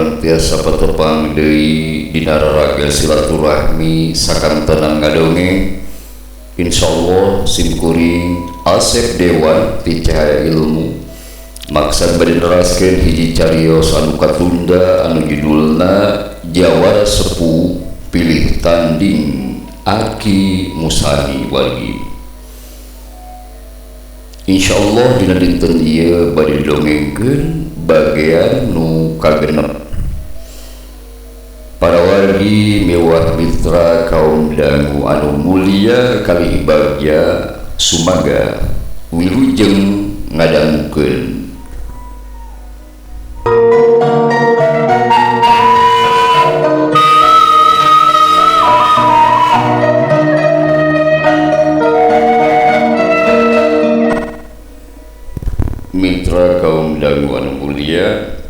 Urang tiasa patepang deui dina raraga silaturahmi sakantenan ngadongeng. Insyaallah simkuring Asep Dewan ti Cahaya Ilmu maksad bade neraskeun hiji carios anu katunda anu judulna Jawara Sepuh Pilih Tanding Aki Musani Wargi. Insyaallah dina dinten ieu bade didongengkeun bagian nu kagenep. Para wargi mewah mitra kaum dangu anu mulia kalih bagja sumaga wilujeng ngadangukeun. Mitra kaum dangu anu mulia,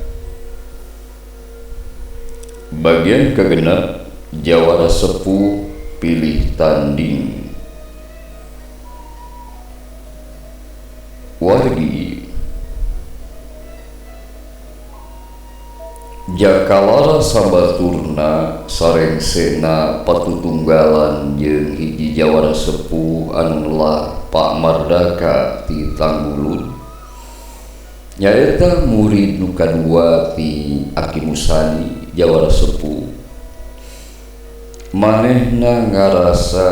bagian kagenep Jawara Sepuh Pilih Tanding Wargi. Jakalara sabaturna sarengsena patutunggalan jeung hiji jawara sepuh anu lah Pak Mardaka ti Tanggulun, nyaeta murid nu kadua ti Aki Musani jawara sepuh. Manehna ngarasa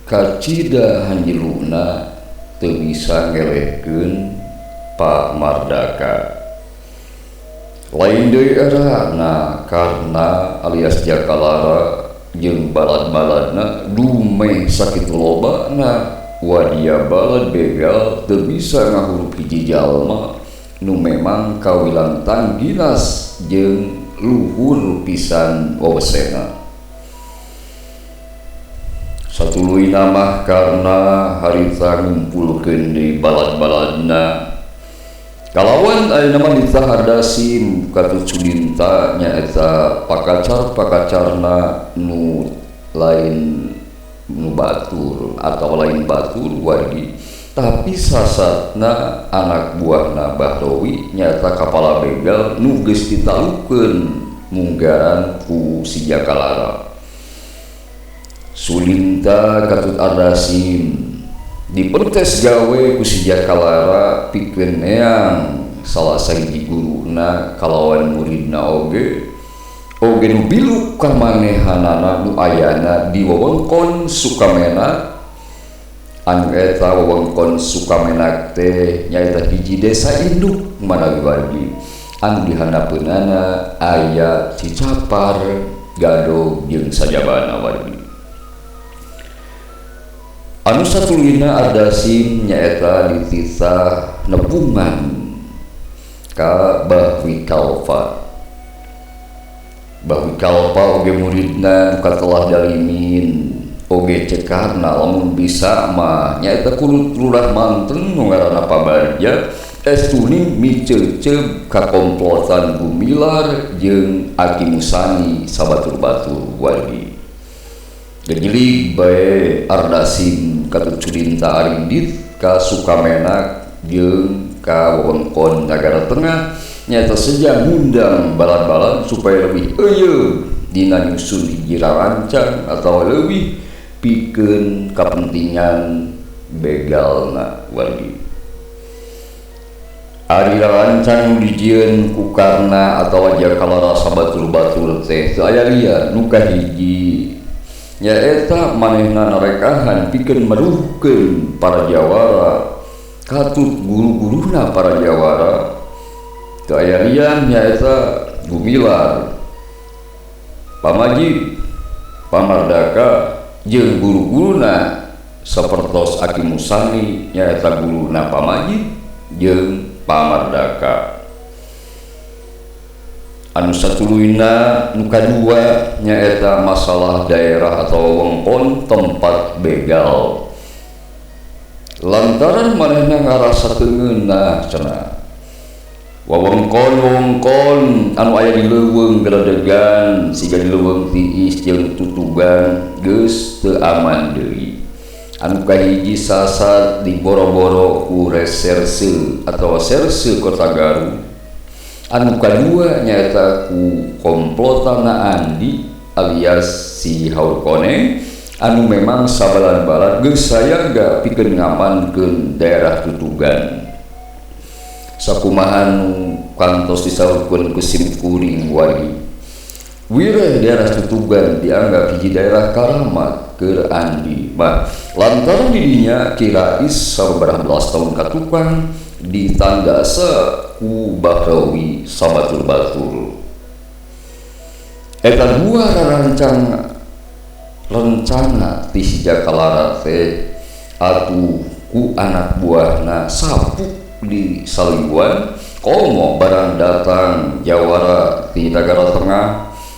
kacida hanjeluna teu bisa ngelehkeun Pak Mardaka. Lain deui erana karena alias Jakalara jeung balad-baladna dumeh sakitu lobana wadia balad begal teu bisa ngahurup hiji jalma nu memang kawilang tangginas jeung luhur pisan wawesena. Satuluyna mah karena harita ngumpulkeun deui balad-baladna kalawan ayeuna mah ditah Ardasim katut Sudinta nyaeta pakacar-pakacarna nu lain nu batur atau lain batur wargi, tapi sasatna anak buahna Bahrowi nyata kapala begal nu geus ditalukeun munggaran ku si Jakalara. Sulinta katut Ardasim dipertes gawe ku si Jakalara pikeun neang salah sahiji guruna kalawan muridna oge oge nu biluk ka manehanana nu ayana di wewengkon Sukamenak. Anu eta wewengkon Sukamenak teh nyaeta hiji desa induk manawi wargi anu dihandapeunana aya Cicapar, Gadog jeung sajabana wargi. Anu satuluyna Ardasim nyaeta dititah nepungan ka Bahwi Kalpa. Bahwi Kalpa oge muridna nu katelah dalimin oge cekarna lamun bisa mah nyaeta kulut lurah manten nu ngaranna Pabarja estuni miceuceub ka komplotan Gumilar jeung Aki Musani sabatur-batur wargi. Gejelig bae Ardasim katut Sudinta arindit ka Sukamenak jeung ka wewengkon Nagara Tengah nyaeta seja ngundang balad-balad supaya lebih euyeung dina nyusun hiji rancang atau leuwih pikeun kapentingan begalna wargi. Ari rancang nu dijieun ku Karna atawa Jakalara sabatur-batur teh teu aya lian nu kahiji nyaeta manehna narekahan pikeun meruhkeun para jawara katut guru-guruna para jawara. Teu aya lian nyaeta Gumilar, Pamajid, Pamardaka jeung guru-guruna sapertos Aki Musani nyaeta guruna Pamajid jeung Pamardaka. Anu satuluyna nu kadua nyaeta masalah daerah atau wewengkon tempat begal. Lantaran manehna ngarasa teu ngeunah cenah wewengkon-wewengkon anu aya di leuweung geledegan siga di leuweung tiis jeung tutugan geus teu aman deui. Anu kahiji sasat di boro-boro ku reserse atau serse Kota Garut. Anu kadua nyaeta ku komplotanna Andi alias si Haur Koneng anu memang sabalan-balan geus sayaga pikeun ngamankeun daerah Tutugan. Sakumaha nu kantos disaurkeun ku simkuring wargi, wireh daerah Tutugan dianggap hiji daerah karamat keur Andi mah lantaran didinya Ki Rais sababaraha belas tahun katukang ditandasa ku Bahrawi sabatur-batur. Eta dua rancang rencana ti si Jakalara teh atuh ku anak buahna sapuk di Saliwan komo barang datang jawara ti Nagara Tengah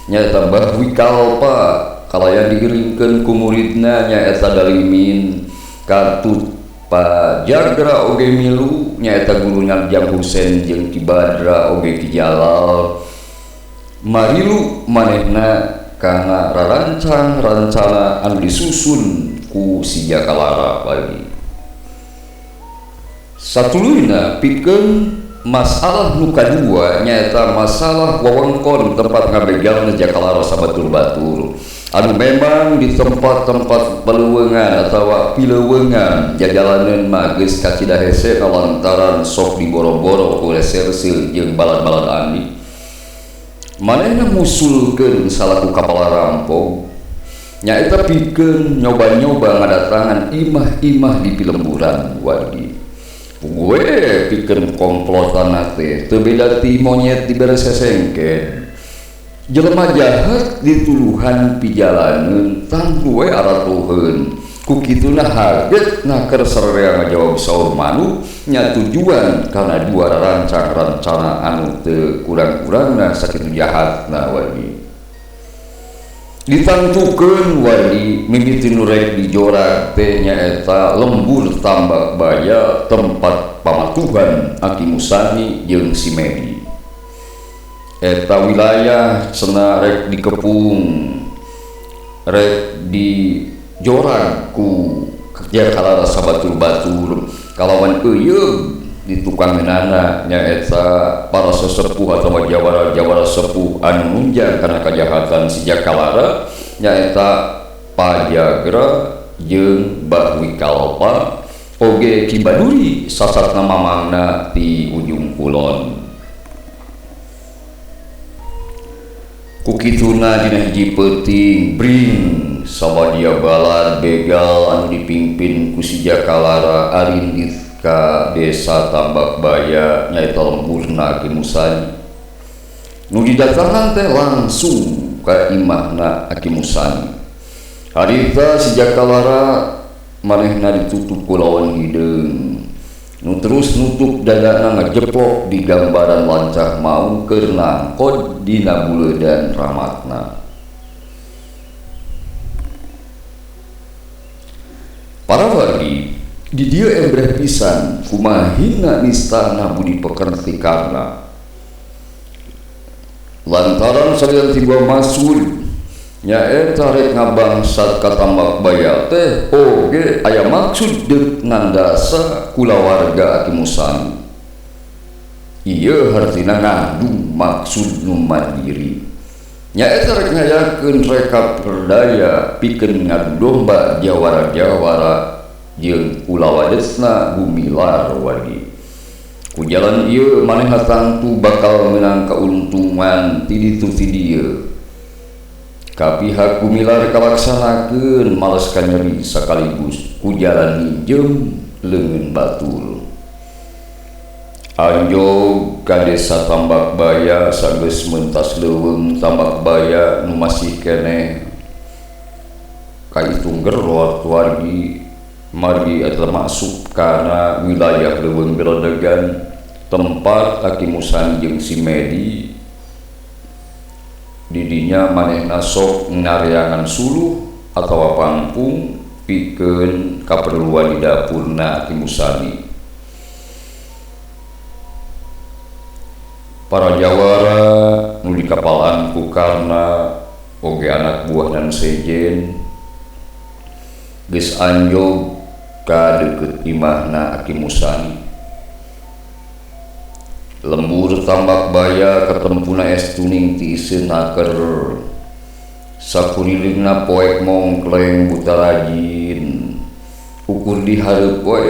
nyaeta Bahwi Kalpa kalayan diiringkeun ku muridna nyaeta Dalimin Katut Pajagra oge milu nyaeta gurunya Jang Husen jeung Ki Badra oge Ki Jalal marilu manehna kana rarancang rancana anu disusun ku si Jakalara lagi. Satuluyna pikeun masalah nu kadua nyaeta masalah wewengkon tempat ngabegalna Jakalara sabatur-batur anu memang di tempat-tempat peleuweungan atawa pileuweungan jajalaneun mah geus kacida hese lantaran sok diboro-boro ku reserse jeung balad-balad Andi. Manehna ngusulkeun salaku kapala rampog nyaeta pikeun nyoba-nyoba ngadatangan imah-imah di pilemburan wargi. Gue pikeun komplotan teh teu beda ti monyet dibere sesengken. Jelema jahat dituluhan pijalaneun tangtu we aratuheun. Ku kituna hargetna keur sararea ngajawab saur manuk nya tujuan kana dua rancang rancana anu teu kurang-kurangna sakitu jahatna wargi. Ditangtukeun wargi mimiti nu rek dijorak teh nyaeta lembur Tambak Baya tempat pamatuhan Aki Musani jeung si Medi. Eta wilayah cenah rek dikepung rek dijorak ku Jakalara sabatur-batur kalawan euyeub di tukangeunana nyaeta para sesepuh atawa jawara-jawara sepuh anu nunjang kana kajahatan si Jakalara nyaeta Pajagra jeung Bahwi Kalpa oge Ki Baduri sasatna mamangna ti ujung kulon. Ku kituna dina hiji peuting bring sawadia balad begal anu dipimpin ku si Jakalara arindit ka desa Tambak Baya nyaeta lemburna Aki Musani. Nu didatangan teh langsung ka imahna Aki Musani. Harita si Jakalara manehna ditutup ku lawan hideung. Nu terus nutup dadana ngajeplok di gambaran lancah mau keur nangkod dina buleudan ramatna. Para wargi di dieu embreh pisan kumaha hina nistana budi pekerti karna. Lantaran salian tiba maksud nyaeta rek ngabangsat ka Tambak Baya teh oge aya maksud deuk nandasa kulawarga Aki Musani. Ieu hartina ngandung maksud nu mandiri. Nyaeta rek ngayakeun rekap berdaya pikeun ngadu domba jawara-jawara jeung kulawadesna gumilar wargi. Ku jalan ieu manehna tangtu bakal meunang kauntungan ti ditu ti dieu. Kapihak gumilar kalaksanakeun males kanyeri sakaligus ku jalan minjem leungeun batur. Anjog ka desa Tambak Baya sageus mentas leuweung Tambak Baya nu masih keneh kaitung gerot wargi margi eta masuk kana wilayah leuweung Geledegan tempat Aki Musani jeung si Medi. Didinya manehna sok ngareangan suluh atawa pangpung pikeun kaperluan di dapurna Aki Musani. Para jawara nu dikapalan ku Karna oge anak buah dan sejen geus anjog ka deukeut imahna Aki Musani. Lembur tambak baya ketempuna es tuning tiiseun naker. Sakurilingna poek mongkleng buta rajin. Ukur di hareup we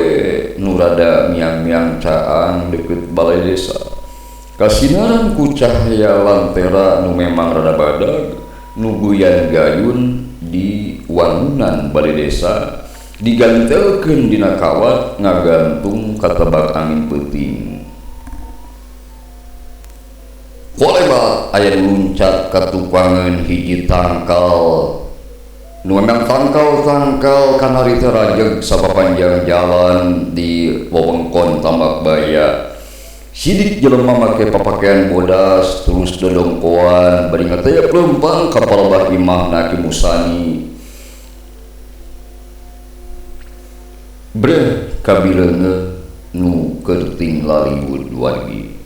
nu rada miang-miang caang deukeut balai desa. Kasinaran ku cahaya lantera nu memang rada badag nu guyan gayun di wangunan balai desa digantelkeun dina kawat ngagantung katebak angin peuting. Kolebat aya luncat ka tukangeun hiji tangkal nu memang tangkal-tangkal kanari teh rajeg sapapanjang jalan di wewengkon tambak baya. Sidik jelema make papakaian bodas terus dodongkoan bari ngatayap leumpang ka palebah imahna Ki Musani. Breh kabileungeun nu kerting laliwud wargi.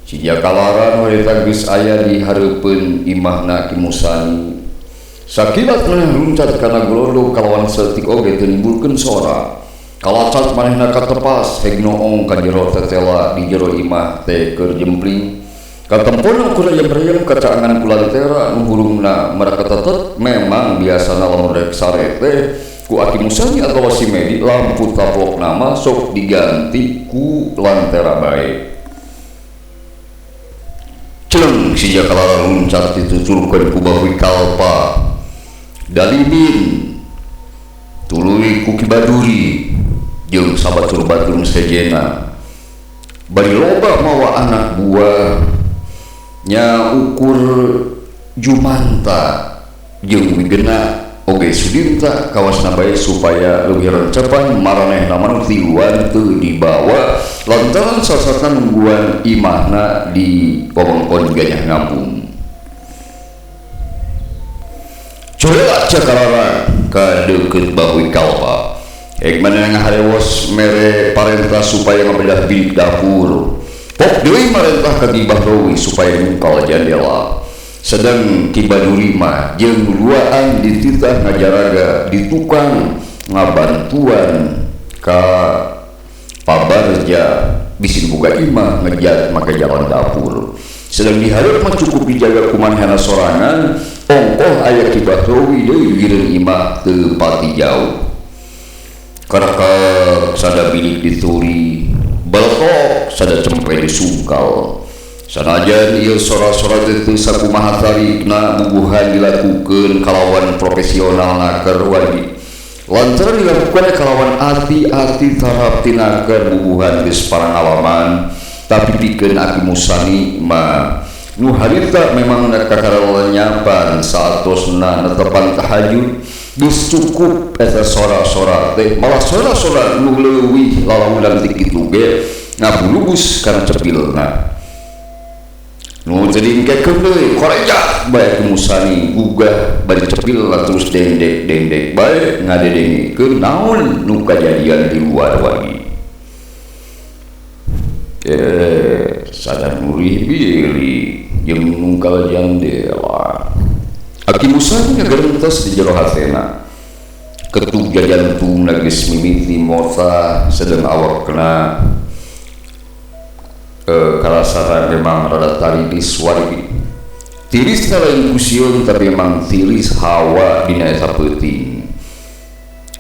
Si Jakalara nu harita geus aya di hareupeun imahna Ki Musani. Sakilat manehna luncat kana golodog kalawan saeutik oge teu nimbulkeun sora. Kalacat manehna katepas heg noong ka jero tetela di jero imah teh keur jempling. Katempona ku rayem-rayem kacaangan ku lantera nu hurungna maraketetet memang biasana lamun rek sare teh ku Aki Musani atawa si Medi lampu taplokna mah sok diganti ku lantera bae. Celeng si Jakalara luncat dituturkeun ku Bahui Kalpa. Dalimin tuluy ku Ki Baduri jeung sabatur-batur sejena. Bari loba mawa anak buah nya ukur Jumanta jeung Wigena oge Sudinta kawasna bae supaya leuwih rencepan maranehna mah tiluan teu dibawa lantaran sasatna nungguan imahna di wewengkon Gajah Ngapung. Coela Jakalara ka deukeut Bahui Kalpa. Heg manehna ngaharewos mere parentah supaya ngabedah bilik dapur. Pok deui marentah ka Ki Bahrowi supaya nyungkal jandela. Sedang Ki Baduri mah jeung duaan dititah ngajaraga di tukang ngabantuan ka Pabarja bisi boga imah ngejat make jalan dapur. Sedang dihareup mah cukup dijaga ku manehna sorangan, ongkoh aya Ki Bahrowi deui gireun imah teu pati jauh. Karekek sada bilik dituri, beletok sada cempe disungkal. Sanajan ieu sora-sora teh teu sakumaha tarikna bubuhan dilakukeun kalawan profesional naker wargi. Lantaran dilakukan kalawan ati-ati tarap tinaker bubuhan geus parangalaman, tapi pikeun Aki Musani mah nu harita memang kakaralenyapan saatosna netepan tahajud geus cukup eta sora-sora teh, malah sora-sora nu leuwih lalaunan ti kitu ge ngabulubus kana cepilna. Nu teu diengkekeun deui koreja bae Ki Musani gugah bari cepil terus dendek-dendek bae ngadedengekeun naon nu kajadian di luar wargi. Sadar nurih bilih jeung nungkal jandela. Aki Musani ngagerentes di jero hatena. Ketuk jajantungna geus mimiti motah sedeng awakna karasana memang rada tariris wargi. Tiris lain ku sieun tapi memang tiris hawa dina eta peuting.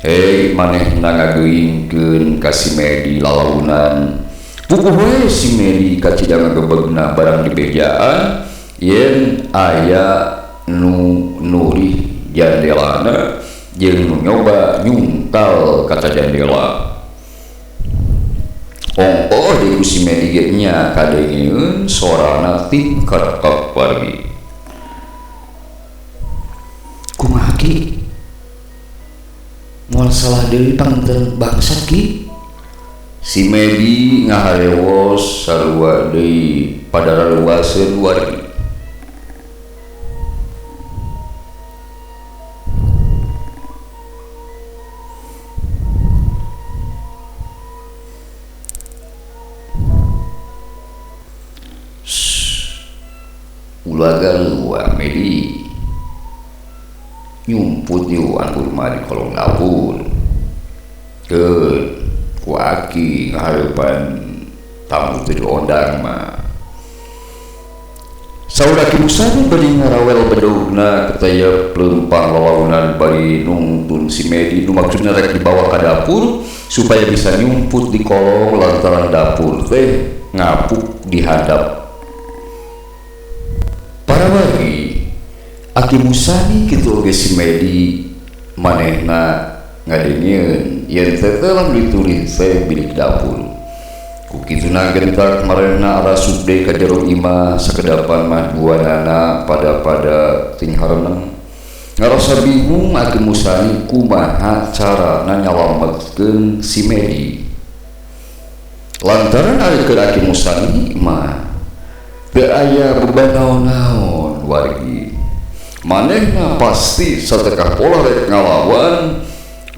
Hei manehna ngageuingkeun ka si Medi lalaunan. Puguh we si Medi kacida ngagebegna barang dibejaan yen aya nu nurih jandelana jeung nu nyoba nyungkal kaca jandela. Ongkoh deui ku si Medi ge nya kadengeun sorana tingkat wargi. Kumaha Ki? Moal salah deui panginten bangsat Ki? Si Medi ngaharewos sarua deui padaraluaseun wargi. Ulah galuh Medi nyumput yuan kurma di kolong dapur. Keun ku aki ngahareupan Tamu teu diondang mah. Saur Aki Musani bari ngarawel bedogna ketaya leumpang lalaunan bari nungtun si Medi nu maksudna rek dibawa ka dapur supaya bisa nyumput di kolong lantaran dapur teh ngapuk di handap. Para wargi, Aki Musani kitu oge si Medi manehna ngadengeun yen tetelan ditulis teh bilik dapur. Ku kituna gentak marehna arasup deui ka jero imah sakedapan mah duanana pada-pada ting hareneng. Ngarasa bingung Aki Musani kumaha carana nyalametkeun si Medi. Lantaran ari keur Aki Musani mah teu aya beban naon-naon wargi. Manehna pasti satekah pola rek ngalawan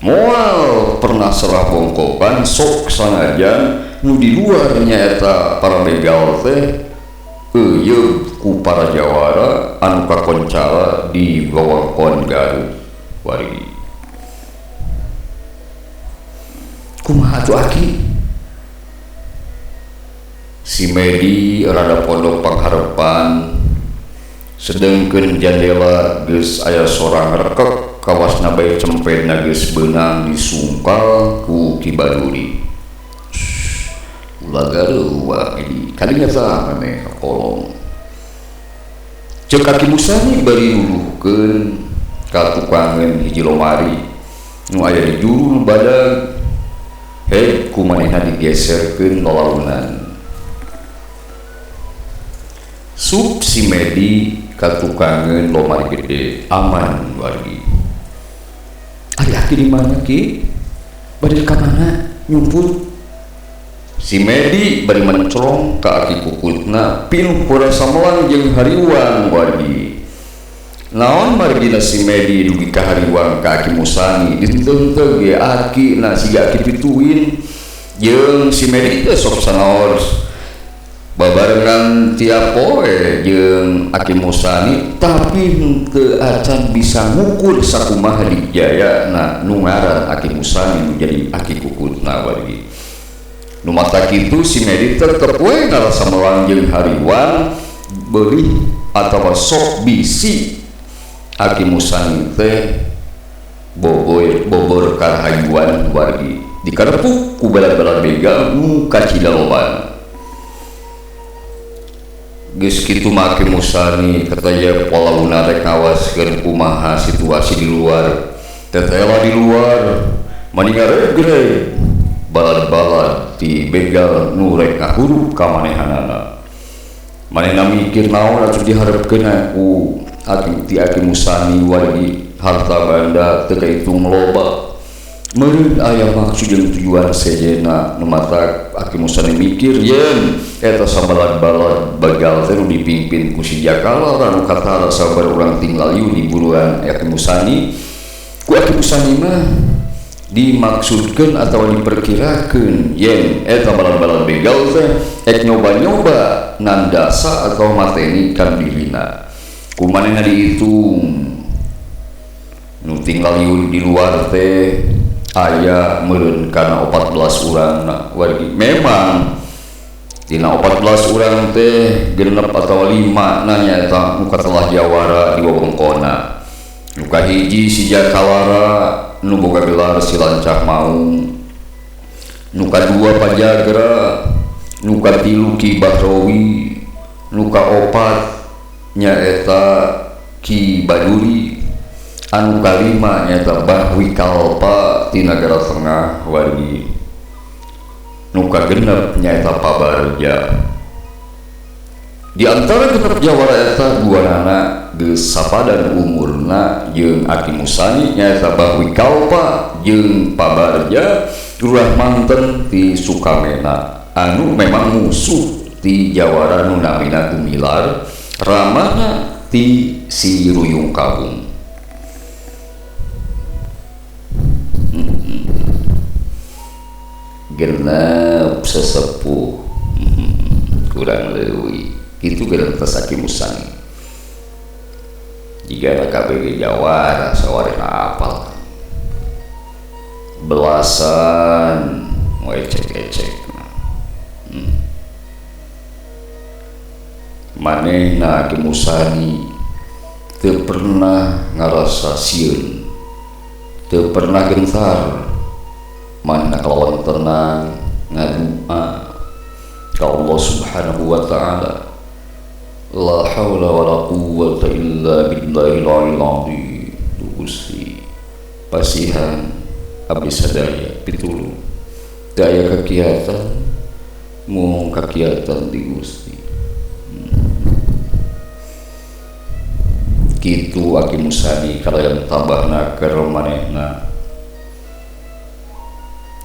moal pernah serah bongkokan sok sanajan nu di luar nyaeta para begal teh euyeub ku para jawara anu kakoncara di wewengkon Garut wargi. Kumaha atuh Aki? Si Medi rada pondok pangharepan sedengkeun jandela geus aya sorang rekek kawasna bae cempetna geus beunang disungkal ku Ki Baduri. Ulah gareuwah ini kadinya tah maneh ka kolong. Ceuk Aki Musani bari nuduhkeun ka tukangeun hiji lomari nu aya di juru nu badag heh ku manehna digeserkeun lalaunan. Sup si Medi ka tukangeun lomari gede aman wargi. Ari Aki di mana Ki? Bade ka mana nyumput? Si Medi bari menclong ka aki kukutna pinuh ku rasa melang jeung hariwang wargi. Naon margina si Medi dugi ka hariwang ka Aki Musani diteungteung ge aki na siga aki pituin jeung si Medi teh sok sanaos babarengan tiap poe jeung Aki Musani tapi henteu acan bisa ngukur sakumaha dijayana nu ngaran Aki Musani nu jadi aki kukutna wargi. Nu mata kitu si Medi tetep we ngarasa melang jeung hariwang beurih atawa sok bisi Aki Musani teh bobor karahayuan wargi dikarepuk ku bala-bala begal nu kacida lobana. Geus kitu mah Aki Musani kataya polauna rek ngawaskeun kumaha situasi di luar tetela di luar mani ngaregreg balad-balad ti begal nu rek ngahurup ka manehanana. Manehna mikir naon atuh diharepkeun ku aki ti Aki Musani wargi harta banda teu kahitung loba. Meureun aya maksud jeung tujuan sejenna nu matak Aki Musani mikir yen eta sabalad-balad begal teh nu dipimpin ku si Jakala nu katara sabar urang tinglaliu di buruan Aki Musani. Ku Aki Musani mah dimaksudkeun atau diperkirakeun yen eta balad-balad begal teh ek nyoba-nyoba nandasa atau mateni kan dirina. Ku manehna dihitung nu tinglaliu di luar teh aya meureun kana 14 urang wargi. Memang dina 14 urang teh genep atawa 5 na nyaeta nu katelah jawara di wewengkonna. Nu kahiji si Jakalara nu boga gelar si Lancah Maung, nu kadua Pajagra, nu katilu Ki Bahrowi, nu kaopat nyaeta Ki Baduri, anu kalima nyaeta Bah Wikalpa ti Nagara Tengah wargi, nu kagenep nyaeta Pabarja. Di antara genep jawara eta duanana geus sapadan umurna jeung Aki Musani nyaeta Bah Wikalpa jeung Pabarja lurah manten ti Sukamena anu memang musuh ti jawara nu namina Gumilar ramana ti si Ruyung Kabung. Genep sesepuh kurang leuwih kitu genep tas Aki Musani. Jika KBG jawara sawarena apal belasan mau ecek-ecek. Manehna Ki Musani teu pernah ngarasa sieun, teu pernah gentar. Manehna kalawan tenang ngadua ka Allah Subhanahu wa taala. La haula wala quwwata illa billahil aliyil azim. Gusti pasihan abdi sadaya pitulung. Teu aya kakiatan mung kakiatan di Gusti. Kitu Aki Musani kalayan tabahna keur manehna.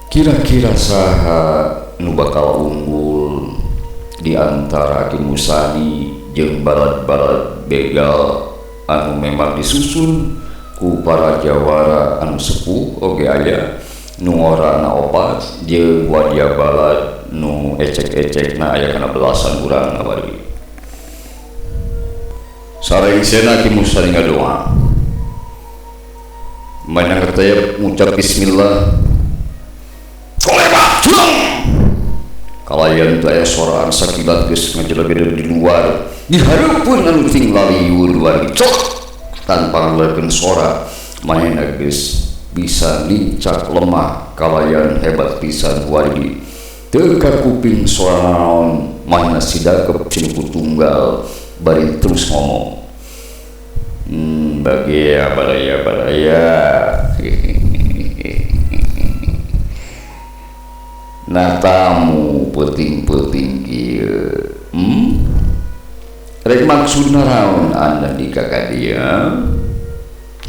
Kira-kira saha nu bakal unggul di antara Aki Musani jeung balad-balad begal anu memang disusun ku para jawara anu sepuh oge aya nu ngorana opat jeung wadia balad nu ecek-ecekna aya kana belasan urang awari. Sarengsena Ki Musani ngadoa. Manang teh ngucap bismillah. Kolebat jeng. Kalayan teh aya soraan sakilat geus ngajelebeder di luar. Di hareupeun anu ting lalieur wargi cok tanpa ngeluarkeun sora manehna geus bisa nincak lemah kalayan hebat pisan wargi. Teu kakuping sora naon manehna sidakep cinuku tunggal bari terus ngomong. Bagia baraya baraya. Nah tamu peuting-peuting kieu. Rek maksudna naon anda di ka dieu?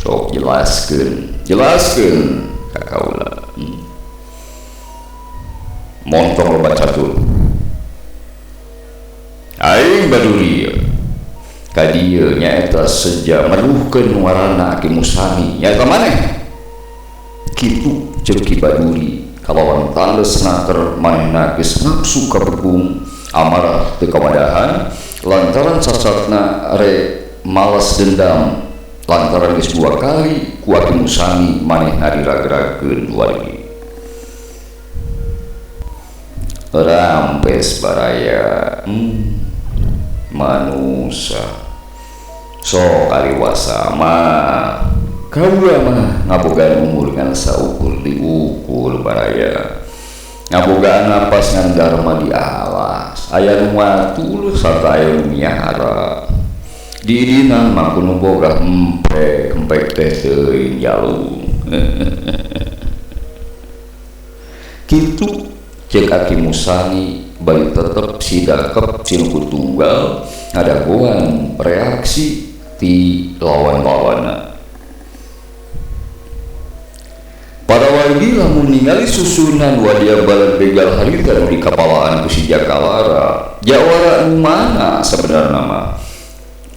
Sok jelaskeun, jelaskeun ka kaula. Montong loba catur. Aing baduri ka dieu nyaeta seja meruhkeun warana Aki Musani nyaeta maneh. Kitu ceuk Ki Baduri kalawan tales naker manehna geus nafsu kabegung amarah teu kawadahan lantaran sasatna re malas dendam lantaran geus dua kali ku Aki Musani manehna diragragkeun wargi. Rampes baraya manusa sok ariwasa mah kaula mah ngabogaan umur ngan saukur diukur baraya, ngabogaan napas ngan dharma di alas aya nu ngatul sarta aya nu miara diidinan mah kudu boga empek empek teh teuing jalung. Kitu ceuk Aki Musani bari tetep sidakep cinuku tunggal ngadagoan reaksi ti lawan-lawanna. Para wargi lamun ningali susunan wadia balad begal harita nu dikapalaan ku si Jakalara, jawara nu mana sebenarna mah?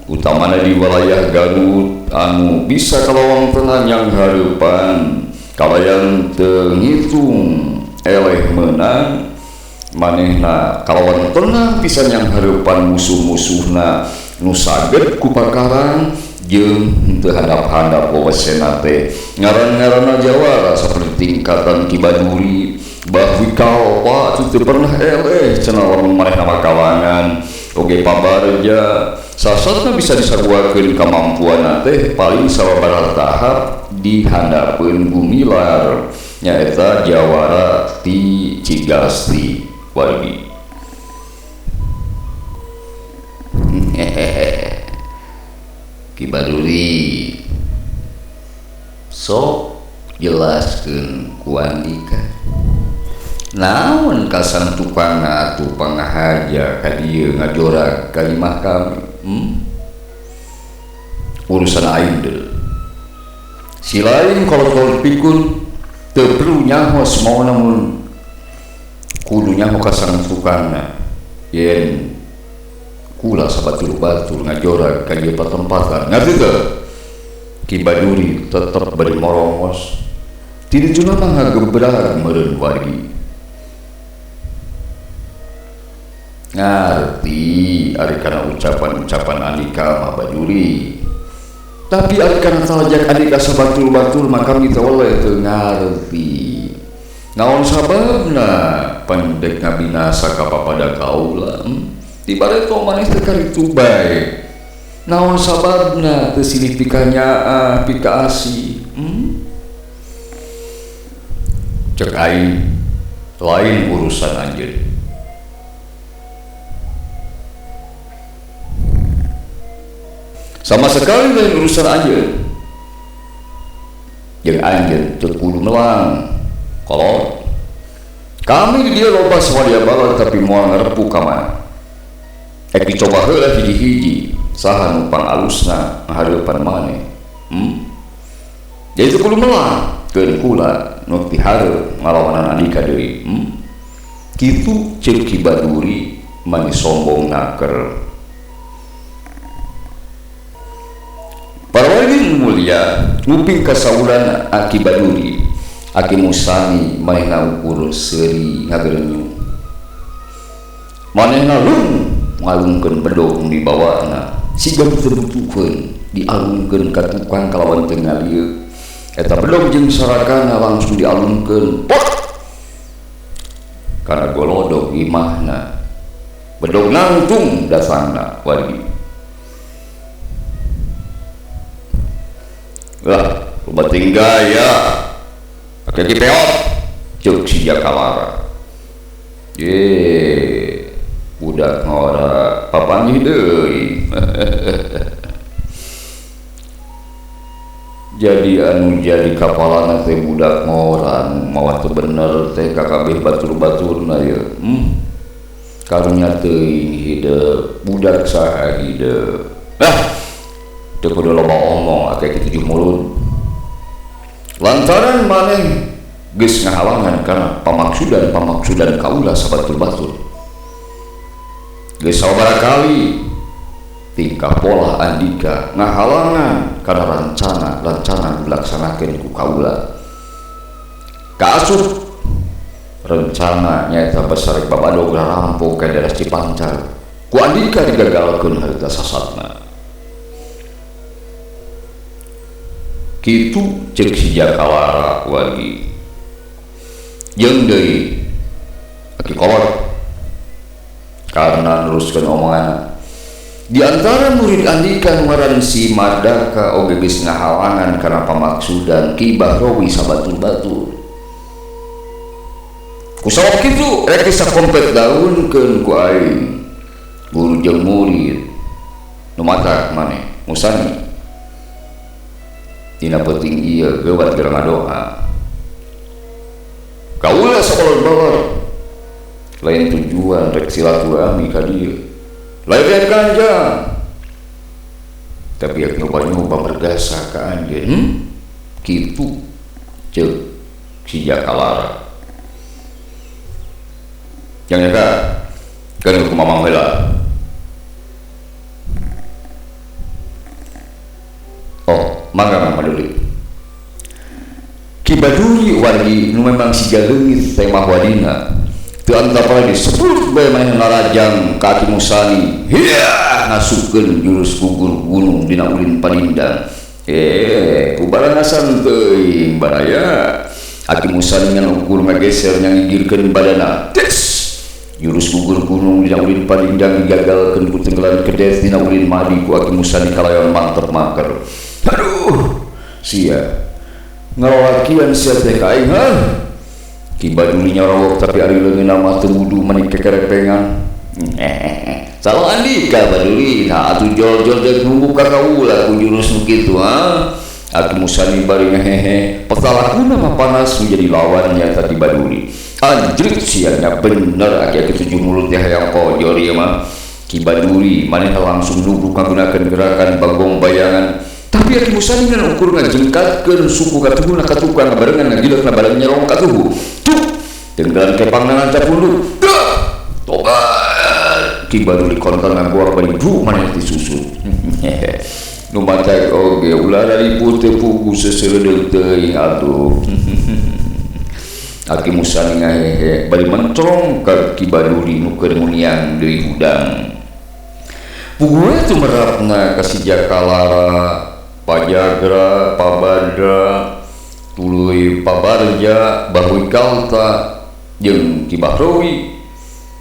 Utamana di wilayah Garut anu bisa kalawang tenang yang hareupan kalayan teu ngitung eleh meunang manehna kalawan tenang pisan yang hareupan musuh-musuhna nu saged ku pakarang jeung teu handap-handap wewesena teh ngaran-ngaranna jawara saperti tingkatan Ki Baduri Bahwi Kalpa teu pernah eleh cenah lamun manehna mah kalangan oge pabarja sasatna bisa disaruakeun kamampuanna teh paling sababaraha tahap di handapeun gumilar nyaeta jawara ti Cigasti wargi. Ki Baduri sok jelaskeun ku andika naon kasan tukangna atuh pangahaja ka dieu ngajorag ka imah kami. Urusan aing deul si lain kolot-kolot pikun teu perlu nyaho semauna mun kudu nyaho kasan tukangna yen kula sabatur-batur ngajorag ka ieu patempatan ngarti teu? Ki Baduri tetep bari morongos ti dituna mah ngagebrag meureun wargi. Ngarti ari kana ucapan-ucapan andika mah Baduri, tapi ari kana talajak andika sabatur-batur mah kami teh weleh teu ngarti naon sababna pendek ngabinasa ka papada kaula. Ti bareto maneh teh karitu bae. Naon sababna teu silih pikanyaah pikaasih? Cek aing lain urusan anjeun. Sama sekali lain urusan anjeun. Jeung anjeun teu kudu melang. Kolot. Kami di dieu loba swadia balad tapi moal ngarepu ka mana. Ek dicoba heula hiji-hiji saha nu pangalusna ngahareupan maneh. Jadi teu kudu melang keun kula nu pihareup ngalawanan andika deui. Kitu ceuk Ki Baduri mani sombong naker. Para wargi mulia nguping kasauran Aki Baduri, Aki Musani manehna ukur seuri ngagerenyu. Manehna lung ngalungkeun bedog nu dibawana, siga teu butuheun dialungkeun ka tukang kalawan teu ngalieu. Eta bedog jeung sarakana langsung dialungkeun pot kana golodog imahna. Bedog nangtung datangna wargi. Lah, loba gaya. Aki peot ceuk si Jakalara. Ye, budak ngora papanggih deui. Jadi anu jadi kapalana teh budak ngora nu mawa teu bener teh kakabeh batur-baturna ye. Karunya teuing hideung, budak saha hideung. Lah, teu kudu loba omong akeh tujuh mulut. Lantaran maneh geus ngahalangan kana pamaksudan-pamaksudan kaula sabatur-batur. Geus sababaraha kali tingkah pola andika ngahalangan kana rencana-rencana dilaksanakeun ku kaula. Kaasup rencana nyaeta basarek babadog rarampok ka daerah Cipancar. Ku andika digagalkeun harita sasatna. Kitu ceuk si Jakalara wargi. Jeung deui Aki kolot karena neruskeun omonganna. Di antara murid andika nu ngaran si Mardaka oge geus ngahalangan kana pamaksudan Ki Bahrowi sabatur-batur. Ku sabab kitu rek sakompet daunkeun ku aing guru jeung murid nu matak maneh Musani. Dina penting ieu geuwat geura ngadoa. Kaula sabalor-balor lain tujuan rek silaturahmi ka dieu. Lain rek kanjang. Tapi rek nyoba-nyoba mergasa ka anjeun. Kitu ceuk si Jakalara. Yang nyata kan ku mamang heula. Oh, mangga Mang Baduri. Ki Baduri wargi nu memang siga leungit teh mah wadina. Teu antapara disebut bae manehna narajang ka Aki Musani. Hiya, ngasupkeun jurus gugur gunung dina ulin palindang. Ku barangasan teuing baraya. Aki Musani ngan ukur ngageser nyangigirkeun badana. Des! Jurus gugur gunung dina ulin palindang digagalkeun ku tenggelan kedes dina ulin madi ku Aki Musani kalayan mantep maker. Aduh, sia ngalalakian sia teh ka aing, ha? Ki Baduri nyarawok tapi ari leungeunna mah teu wudu mani kekerepengan. Salah andika Baduri, nah atuh jol-jol deuk nunggu ka kaula ku jurus nu kitu, ha? Aki Musani bari ngehehe, petalakuna mah panas menjadi lawan nyata Ki Baduri. Anjrit sia nya bener aki-aki tujuh mulut teh hayang kojor ieu mah. Ki Baduri manehna langsung nubruk ngagunakeun gerakan bagong bayangan. Tapi Aki Musani ngan ukur ngajengkatkeun suku katuhuna ka tukang ngabarengan ngagileuh bareng nyerong katuhu. Cuk! Tenggelan kepangna ngancap punduk. Tobat! Ki Baduri kontan ngagoak bari du maneh disusut. Nu matak oge ulah rariput teu pugu seseureudeuh teuing atuh. Aki Musani ngahehe bari mentrong ka Ki Baduri nu keur nguniang deui hudang. Puguh we tumerapna ka si Jakalara, Pajagra, Pabadra, tuluy Pabarja, Bahui Kalta, jeung Ki Bahrowi.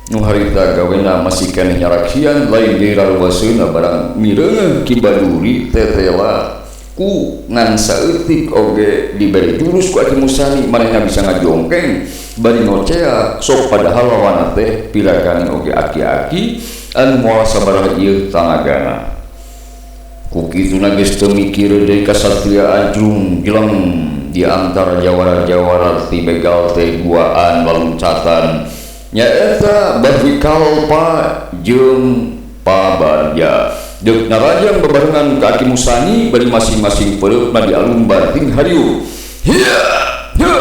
Nu harita gawena masih keneh nyarakian lain deui raruaseuna barang mireungeuh Ki Baduri tetela ku ngan saeutik oge diberi jurus ku Aki Musani manehna bisa ngajongkeng bari ngocea sok padahal lawanna teh piragani oge aki-aki anu moal sabaraha ieu tanagana. Ku kituna geus teu mikir deui kasatria ajrung jeleng di antara jawara-jawara ti begal teh duaan laluncatan nyaeta Bahwikalpa jeung Pabarja. Deuk narajang bebarengan ka Aki Musani bari masing-masing peureupna dialumbar ting hariu. Hiya! Hiya!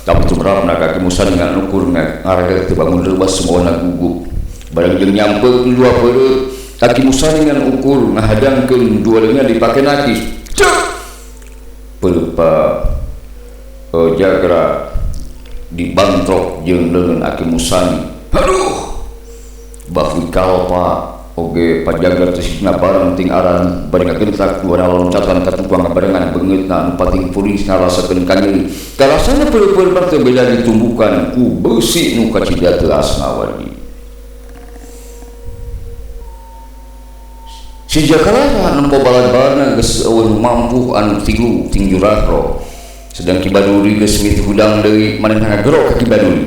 Tapi tumerapna ka Aki Musani nganukur ngaregel teu bangun reuwas semoona gugup. Bareng jeung nyampeuk dua peureut, Aki Musani ngan ukur ngahadangkeun dua leungeun dipake nakis. Cek! Peureup Jagra dibantrok jeung leungeun Aki Musani. Aduh! Bahwikalpa oge Pajagar teh bareng ting aran bari ngagentak dua loncatan ka tukang ngabarengan beungeutna anu pating puris ngarasakeun kanyeri. Karasana peureupeur teh beda ditumbukan ku beusi nu kacida teu asna wargi. Si Jakarta nempo balad-baladna geus eueuh mampu anu tilu ting jurahro. Sedang Ki Baduri geus mith hudang deui manehna ngagero ka Ki Baduri.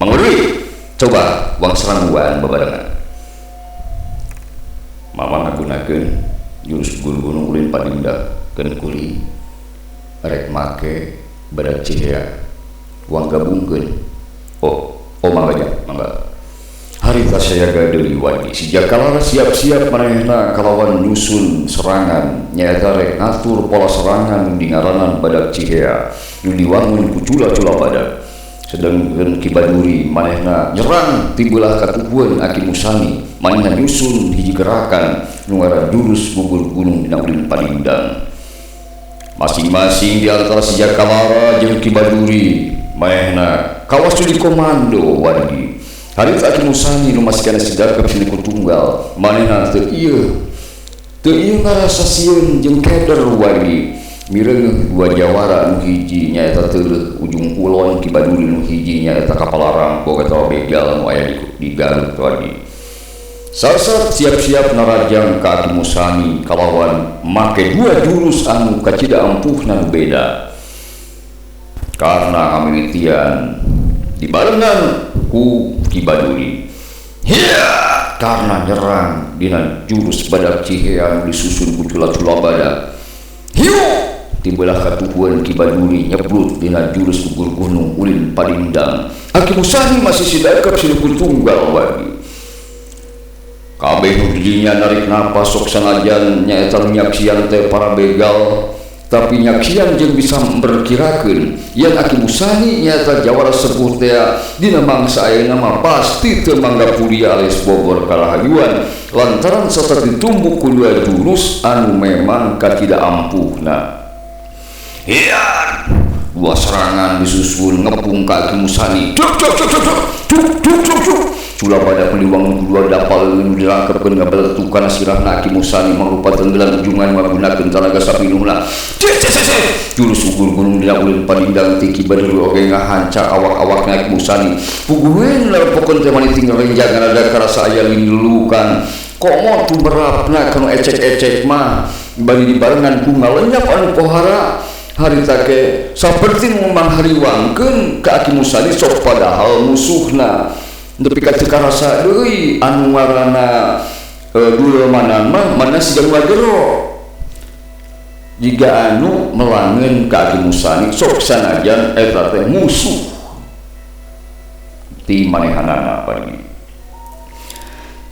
Mang Baduri, coba wang serang duaan babarengan. Mama ngagunakeun jurus gugur gunung ulin padinda keun kuli rek make badak cihea wang gabungkeun. Oh, oh mangga nya, mangga. Harita sayaga deui wadi si Jakalara siap-siap manehna kalawan nyusun serangan nyaeta rek ngatur pola serangan di ngaranan badak cihea nu diwangun ku cula-cula badak. Sedangkan Ki Baduri manehna nyerang tibelah katuhueun Aki Musani manehna nyusun hiji gerakan nu ngaran jurus gugur gunung dina ulin padindang. Masing-masing di antara si Jakalara jeung Ki Baduri manehna kawas di komando wargi. Harita Aki Musani nu masih kana sidakep siliku tunggal manehna teu ieu ngarasa sieun jeung keder wargi. Mireungeuh dua jawara nu hiji nyaeta teureut ujung kulon Ki Baduri nu hiji nyaeta kapala rampok atawa begal nu aya di Garut wargi. Sasat siap-siap narajang ka Aki Musani kalawan make dua jurus anu kacida ampuhna nu beda. Karena kamimitian dibarengan ku Ki Baduri. Hiya! Karena nyerang dina jurus badak cihea nu disusun ku cula-cula badak. Hiu! Tibelah katuhuan Ki Baduri nyeblut dina jurus gugur gunung ulin padindang. Aki Musani masih sidakep siluku tunggal wagi. Kabeh nu didinya narik napas sok sanajan nyaeta nyaksian teh para begal, tapi nyaksian jeung bisa memperkirakeun yen Aki Musani nyaeta jawara sepuh teh dina mangsa ayeuna mah pasti teu mangga pulia alias Bogor karahayuan lantaran sasat ditumbuk ku dua jurus anu memang kacida ampuhna. Hiya! Dua serangan disusun ngepung ka Aki Musani. Cuk cuk cuk cuk cuk cuk cuk cuk. Cula badak meliwang dua dapal nu dirangkepkeun ngabeletukan sirahna Aki Musani mangrupa tenggelan ujungan ngagunakeun tanaga sapinuhna. Cek cek cek. Jurus ugur gunung dina ulin padindang ti Ki Baduri oge ngahanca awak-awakna Aki Musani. Puguheun lerpokeun teh mani tinggal renjangan ada karasa aya lindulukan. Komo tumerapna kanu ecek-ecek mah bari dibarengan ku ngalenyap anu pohara. Harita ke saperti nu manghariwangkeun ka Aki Musani sok padahal musuhna nepi ka teu karasa deui anu ngaranna dulemanan mah mana siga nu ngagero jiga anu melangeun ka Aki Musani sok sanajan eta teh musuh ti manehanana bari.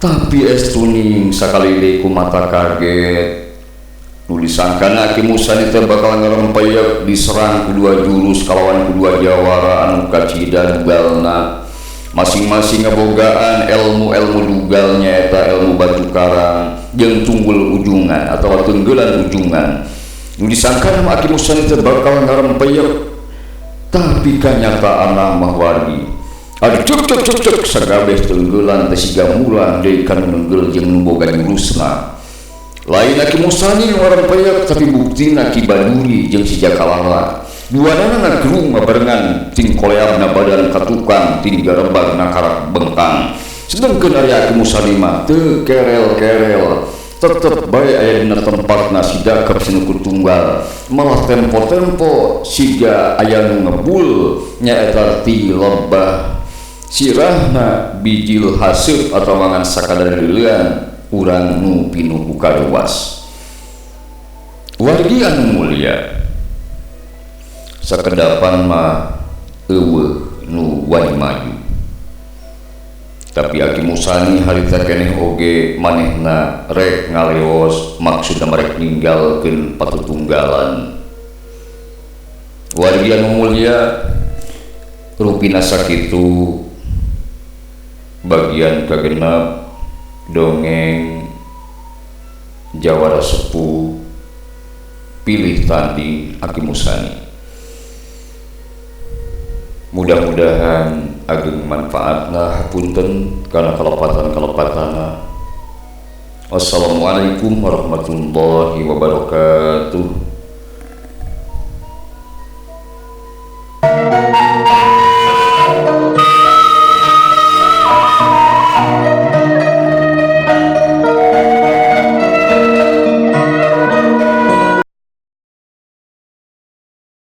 Tapi estuning sakali deui ku mata kaget nu disangkana Aki Musani teh bakal ngarempeyek diserang ku dua jurus kalawan ku dua jawara anu kacida dugalna. Masing-masing ngabogaan ilmu-ilmu dugal nyaeta ilmu batu karang jeung tunggul ujungan atawa tenggelan ujungan. Nu disangkana Aki Musani teh bakal ngarempeyek, tapi kanyataanna mah wargi. Aduh cuk cuk cuk cuk sagabeh tenggelan teh siga mulang deui kana nenggel jeung nu boga jurusna. Lain Aki Musani nu ngarempeyek tapi buktina Ki Baduri jeung si Jakalara. Duanana ngagerung babarengan ting koleabna badan ka tukang ting garebagna karak bengkang. Sedengkeun ari Aki Musani mah teu kerel-kerel, tetep bae aya dina tempatna siga kapsinuku tunggal, malah tempo-tempo siga aya nu ngebul nyaeta ti lebah sirahna bijil haseup atawa ngan sakadar leulean urang nu pinuh ku karuas. Wargi anu mulia, sakedapan mah eueuh nu wani maju, tapi Aki Musani harita keneh oge manehna rek ngaleos, maksudna rek ninggalkeun patutunggalan. Wargi anu mulia, rupina sakitu bagian kagenep dongeng Jawara Sepuh Pilih Tanding Aki Musani. Mudah-mudahan ageng manfaatna, hapunten kana kalepatan-kalepatana. Wassalamualaikum warahmatullahi wabarakatuh.